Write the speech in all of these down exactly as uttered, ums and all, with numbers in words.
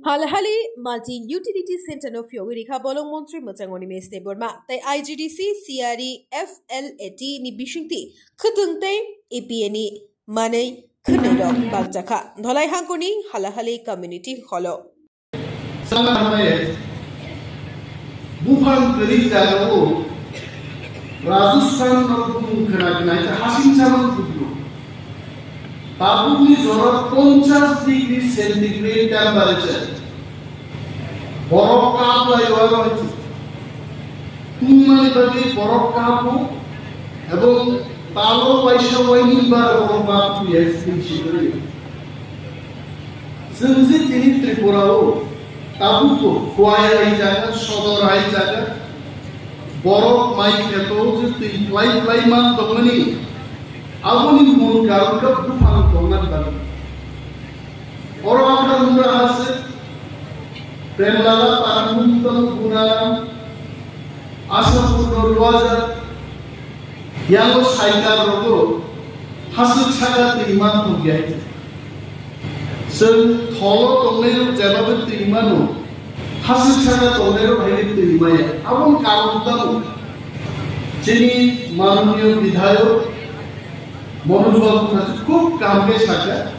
Halhali Multi Utility Center no phiyogwi rikha bolong montri mwchang Animesh Debbarma tei I G D C, C R E, F L A T ni bisingtwi khwtwng tei A P A ni manwi khwnwi rok bakjakha Dholai hangkoni Halhali Community Hall o. Sama hamai buphang kwrwi jagao Rajasthan no buphang khwna khwna khe hasing chamang kubro. Tabukni jora ponchash degree centigrade temperature. Borok kaplai o aro hai tungmani bagwi borok kapo ebong talo waisa waini bar borok kap tuya sing sing. Chwng je tini Tripura o tabukbo Khowai hai jaga, Sodor hai jaga, borok mai kheto je twi phlai phlai man tongmani, aboni mul karon khe buphang tongna bagwi. Oro Akha Mumra hasik, Premlala Paramhum tong Gunaram, Asapur no Luajar, Yango Saikar rogo hasik saka twi man tong yai. Chwng tholo tongnai rok jeba bai twi mano, hasik saka tongnai rok hai twi maya. Aboni karon tamo chini manoniyo bidhayok Manoj Babu kha khub kaham khe sakha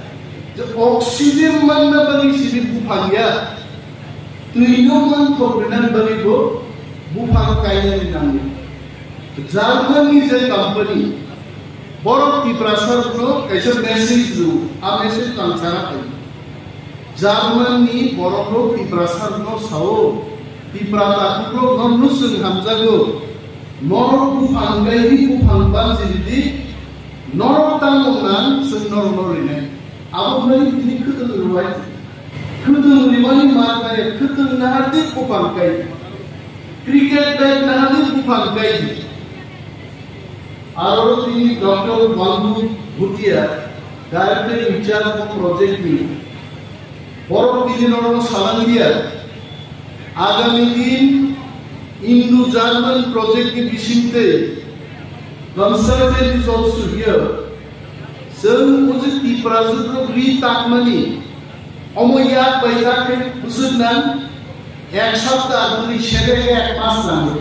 je oxygen manna bagwi sini buphang ya, twino manthok rwna bagwi bo buphang kainani nango. German ni je company, borok Tiprasa rokno kaisa message rw, a message ang sana phai. German ni borok rok Tiprasa rokno sao, Tipra takhuk rok no nwswng hamjago, norok buphang gaini buphang banjiri di, norok tangmung nang chwng norok no rinai. Abo hwnwi tini khwtwng rwai. Khwtwng rwmani ma khe khwtwng nahardi buphang kai. Cricket bat nahardi buphang kai. Aro tini Doctor Mandu Bhutia, Director in charge of project ni. Borok tini norok salang dia. Agami din Indo-German project ni bisingtwi consultant is also here. Chwng buji Tiprajwk rok ri takmani, omo yak bai yak khe bwswk nang, ek sapta bwrwi sede khe ek mas nango.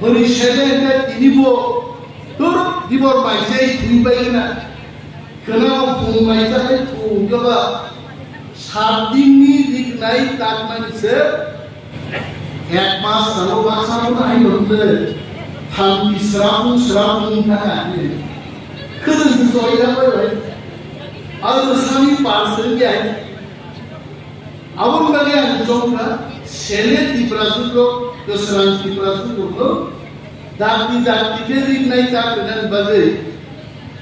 Bwrwi sede khe tini bo tur dibor bai jai thwi bai gana. Khwnao phung mai ta khe thung khe ba sat din ni riknai takmani se. Ek mas salo baksa no hai nonde thamchi srapung srapung thang ani. Khwdwng se soi da bai bai. Aro sani par se ya. Aboni bagwi ang chongkha sele Tiprajwk rok, kwsrang Tiprajwk rok no dakti dakti khe riknai ta kwnan bagwi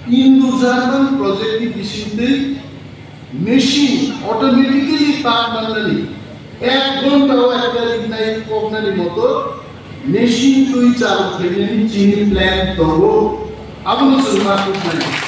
Indo-German project ni bisingtwi machine automatically tak mannani, ek ghonta o ekta riknai koknani moto machine twi chal khlainani chini plan tongo. Abono chwng ma koknai.